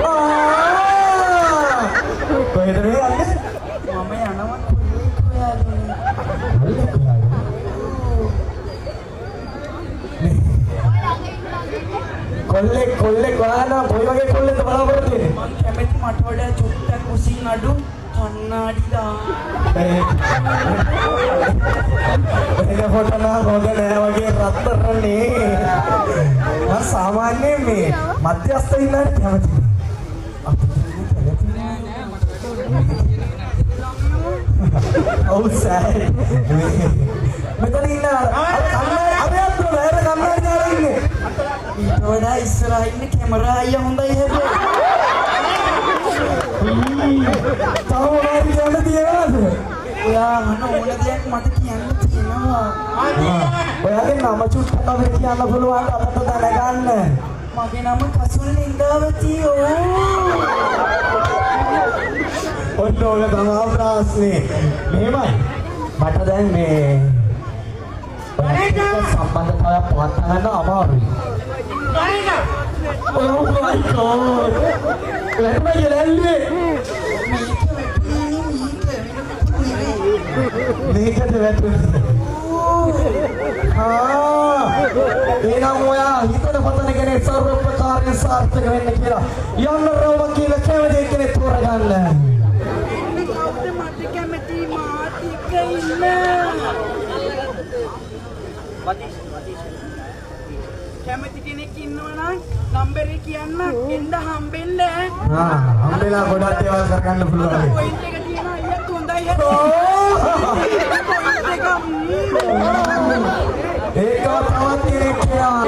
ආ, කොහෙද මේ යන්නේ? මම යනවා කොල්ලෙක් හොයාගෙන. කොල්ලෙක් හොයාගෙන. කොල්ලෙක්, කොල්ලෙක් හොයාගෙන කොයි වගේ කොල්ලෙක්ද බලාපොරොත්තු වෙන්නේ? මං කැමති මට වඩා චුට්ටක් උසින් අඩු, කන්නාඩි දාන. එනකොට නම් හොඳ නෑ වගේ රත්තරනේ. මං සාමාන්‍යයෙන් මේ මධ්‍යස්ථ ඉන්න අයට කැමති නෑ. අපිට කැමති නෑ. ඔව් සර්. මෙතන ඉන්න අර කන්නාඩි අර යත්තුන අර කන්නාඩි දාලා ඉන්නේ. ඊට වඩා ඉස්සරහා ඉන්න කැමරා අයියා හොඳයි හැබැයි. තව මොනවද කියන්න තියෙනවද? ඔයා අහන ඕන දෙයක් මට කියන්න තියෙනවා. ඔයාගේ නම චුට්ටක් අපිට කියන්න පුළුවන් අපට දැනගන්න? මගේ නම කසුන් ලින්දාවති. ඔව්. ඔන්න ඔය තමයි ප්‍රශ්නේ. මෙහෙමයි. මට දැන් මේ ඔයාත් එක්ක සම්බන්ධතාවයක් පවත්වා ගන්න අමාරුයි. Oh my God. වැටුණා කියලා ඇල්ලුවේ. මේක වැටුණේ, මේක වෙන මොකුත් නෙවෙයි. මේකද වැටුනේ? ආ, එහෙනම් ඔයා හිතන පතන කෙනෙක් සර්ව ප්‍රකාරයෙන් සාර්ථක වෙන්න කියලා යන්න රවුමක් කියලා කැමති කෙනෙක් තෝරගන්න. එන්නේ කවුද මට කැමති මාත් එක්ක ඉන්න? කැමති කෙනෙක් ඉන්නවා නම් නම්බරේ කියන්න, එන්න හම්බෙන්න. ආ, හම්බෙලා ගොඩක් දේවල් කරගන්න පුළුවන්. පොයින්ට් එක තියෙන අයියත් හොඳයි හැබැයි. පොයින්ට් එක. ඒක තවත් කෙනෙක් කියලා.